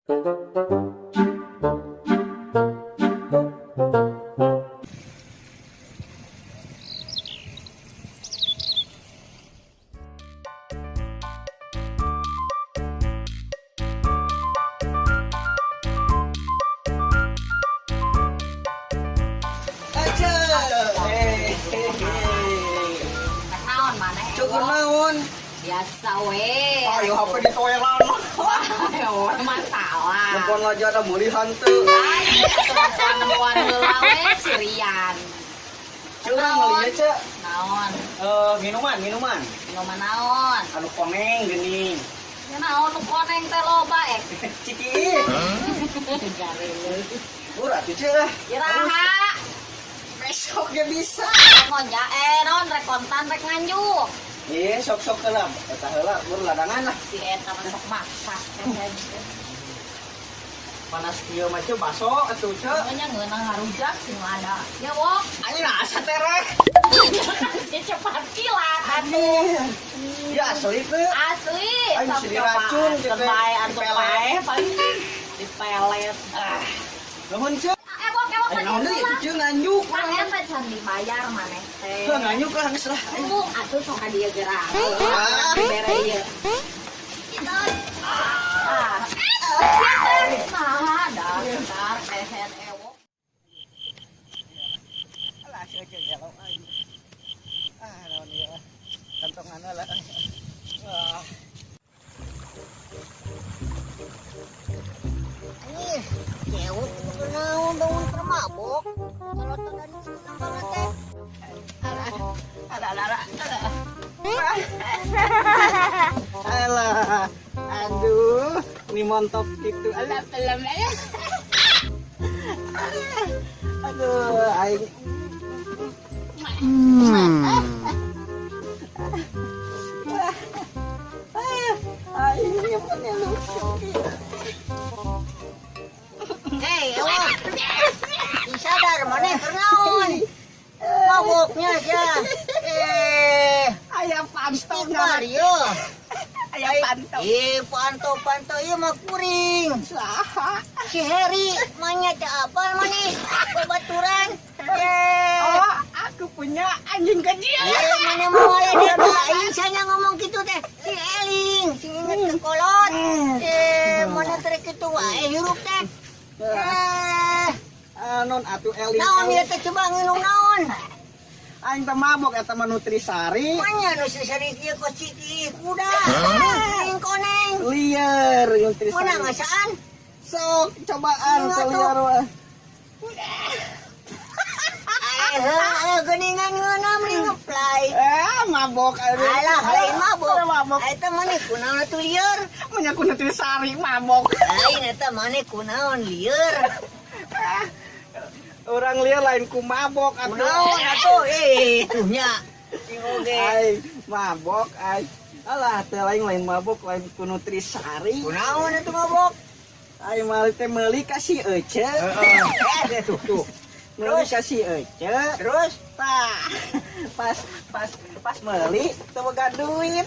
Naon maneh? Cukur naon? Biasa we. Ayo HP di toilet. Ayo masalah. Nempoan lajana meuli hanteu. Nempoan heula we si Rian. Curang meuli ce. Naon? Minuman, minuman. Minuman naon? Anu koneng geuning. Ya naon nu koneng teh loba eh. Ciki. Garele. Murah tuh ce lah. Iraha. Besok ge bisa. Ngonja naon rek kontan rek nganjuk. Iya, sok-sok heula. Eta heula bur ladangan lah. Si eta mah sok maksa. Panas kieu mah ce baso atuh ce. Pokoknya ngeunah ngarujak sing lada. Ya wok. Anjing asa tereh. Si cepat kilat atuh. Ya asli teu. Asli. Aing Sok mesti diracun, cobaan. gitu. Terbaik atuh Dipelet. pae paling dipelet. Ah. Nuhun ce. Ewok ewok Ayo naon deui atuh ce nganjuk. Kan eta can dibayar maneh teh. Heuh nganjuk lah geus lah. Embung atuh sok ka dieu geura. Ah. Bere ieu. Ah. Nah, dasar kehen ewok. Alah si Ece gelo aing. Ah naon ieu ah. Kantongan lah. Wah. Ih, cewek itu naon bangun termabok. Kalau dan senang banget teh. Alah, alah, alah, alah. Alah, aduh, ini montok gitu. Alah, alah, alah. Aduh, aing. Aing ini punya lucu. Hei, ewok. Sadar maneh keur naon? Maboknya aja. Ayah pantau Istighfar yo. Ayah pantau. Ih, pantau-pantau ieu mah kuring. Saha? Si Heri manya teh apal maneh? Babaturan. Oh, aku punya anjing kecil. Mana mau ada dia aing saya ngomong gitu teh. Si Eling, sing inget ke kolot. Mana terek kitu wae hirup teh. Non atuh Eling. Naon ieu teh coba nginum naon? Aing teh mabok eta mah Nutrisari. Manya nu sari ieu kok ciki kuda. Aing koneng. Liar Nutrisari. Mana ngasaan? Sok cobaan Ingat teh tuh. liar wah. Heuh, geuningan ngeunah meni ngeplay. Mabok aduh. Alah, lain mabok. Mabok. Eta maneh kunaon atuh lieur? Manya ku Nutrisari mabok. Lain eta maneh kunaon lieur? Orang liar lain ku mabok atuh. Kunaon atuh tuh nya. Sing oge. Aing mabok aing. Alah teh lain lain mabok lain ku Nutrisari. Kunaon atuh mabok? Aing mah teh meuli ka si Ece. Heeh. Tuh tuh. Meuli ka si Ece. Terus? Tah, pas pas pas meuli teu boga duit.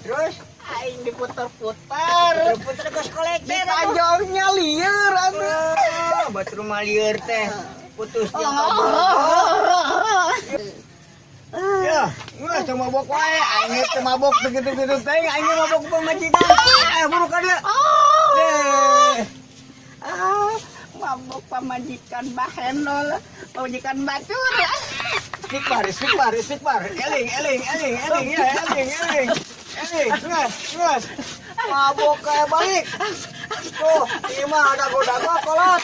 Terus? Aing diputer-puter. Puter geus kolektor atuh. Ditajongnya lieur atuh. Ah, batur mah lieur teh. Putus jeung Ya, geus teu mabok wae. Aing teu mabok begitu-gitu teh, aing mabok pamajikan. Buru ka dieu. Deh. Ah, mabok pamajikan bahenol, pamajikan batur. Istighfar, istighfar, istighfar. Eling, eling, eling, eling, ya, eling, eling. Eling, nges, nges. Mabok kayak balik. Tuh, ini mah ada goda kolot.